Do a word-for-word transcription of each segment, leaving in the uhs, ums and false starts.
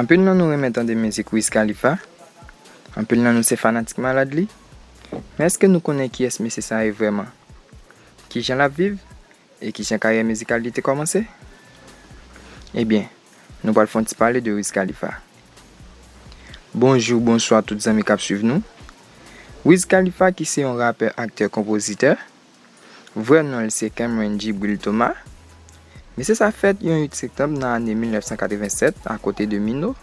Anpil nan nou renmen tande mizik Wiz Khalifa. Anpil nan nou se fanatik malad li. Men èske nou konnen kiyès mesye sa ye vrèman? Kijan l ap viv? E kijan karyè mizikal li te kòmanse? Ebyen, nou pral fè yon ti pale de Wiz Khalifa. Bonjou, bonswa tout zanmi k ap swiv nou. Wiz Khalifa ki se yon rapè, aktè, konpozitè. Vrè non l se Cameron Jibril Thomas. Mesye sa fèt yon uit septanm nan ane mil nèf san katreven sèt akote de Mino.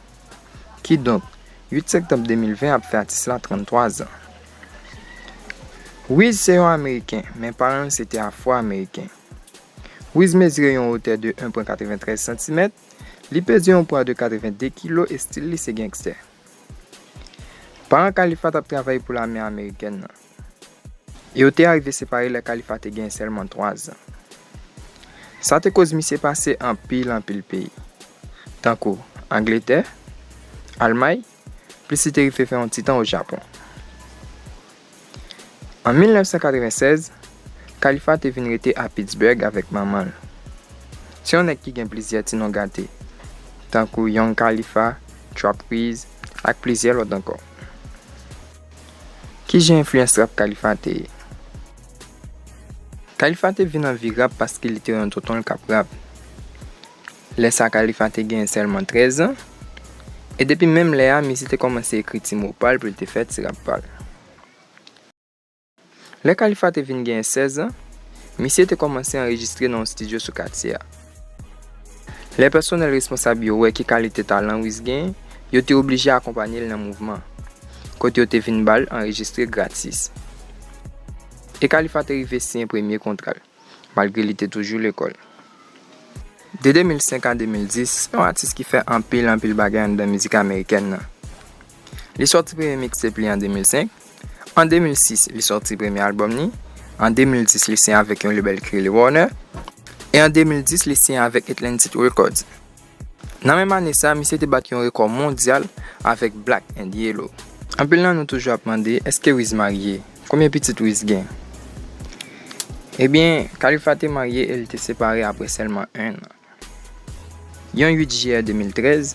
Kidonk, uit septanm de mil ven ap fè atis la tranntwa zan. Wiz se yon Ameriken, men paran l se te Afwo-Ameriken. Wiz mezire yon wotè de en pwen katreventrèz santimèt, li peze yon pwa de katreven de kilo e stil li se gangstè. Paran Khalifa t ap travay pou lame amerikèn nan. E yo te arive separe lè Khalifa te gen sèlman twa zan. Sa te koz misye pase anpil, anpil peyi, tankou Angletè, Almay, plis li te rive fè yon ti tan o Japon. An mil nèf san katreven sèz, Khalifa te vin rete a Pittsburgh avèk manman l. Se yon nèg ki gen plizyè ti non gate, tankou Young Khalifa, Trap Wiz, ak plizyè lòt ankò. Kijan enfliyans rap Khalifa te ye? Khalifa te vin anvi rap paske li te wè yon tonton l k ap rap. Lè sa Khalifa te gen sèlman trèz zan, e depi menm lè a, misye te kòmanse ekri ti mo pa l pou l te fè ti rap pa l. Lè Khalifa te vin gen sèz zan, misye te kòmanse anrejistre nan yon estidyo sou katye a. Lè pèsonèl responsab yo wè ki kalite talan Wiz gen, yo te oblije akonpanye l nan mouvman, kote yo te vin ba l anrejistre gratis. E Khalifa te rive siyen premye kontra l, malgre li te toujou lekòl. De de mil senk a de mil dis, se yon atis ki fè anpil, anpil bagay anndan mizik amerikèn nan. Li sòti premye mixtape li an de mil senk. An de mil sis, li sòti premye albòm li. An de mil dis, li siyen avèk yon lebèl ki rele Warner. E an de mil dis, li siyen avèk Atlantic Records. Nan menm ane sa, misye te bat yon rekò mondyal avèk Black and Yellow. Anpil nan nou toujou ap mande, èske Wiz marye? Konbyen pitit Wiz gen? Ebyen, Khalifa te marye e li te separe apre sèlman en an. Yon uit jiyè de mil trèz,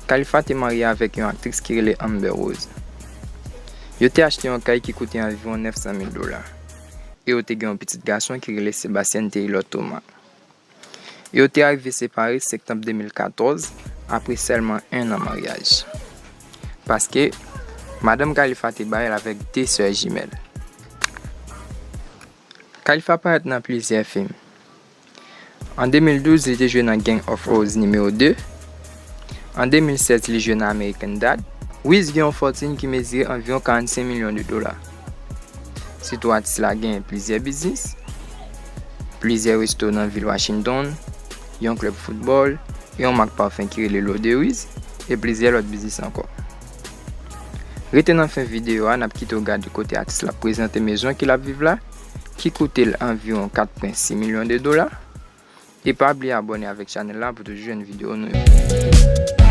Khalifa te marye avèk yon aktris ki rele Amber Rose. Yo te achte yon kay ki koute anviwon nèf san mil dola. E yo te gen yon pitit gason ki rele Sebastian Taylor Thomas. E yo te arive separe septanm de mil katòz, apre sèlman en an maryaj. Paske, madanm Khalifa te bay l avèk de sè jimèl. Khalifa parèt nan plizyè fim. An de mil douz, li te jwe nan Gang of Oz nimewo de. An de mil sèz, li jwe nan American Dad. Wiz gen yon fòtin ki mezire anviwon karannsenk milyon de dola. Sitou atis la gen plizyè biznis, plizyè resto nan vil Washington, yon klèb foutbòl, e yon mak pafen ki rele L'Eau de Wiz, e plizyè lòt biznis ankò. Rete nan fen videyo a, n ap kite w gade kote atis la prezante mezon ke l ap viv la, ki koute l anviwon kat pwen sis milyon de dola. E pa bliye abòne avèk chanèl la pou toujou jwenn videyo nou yo.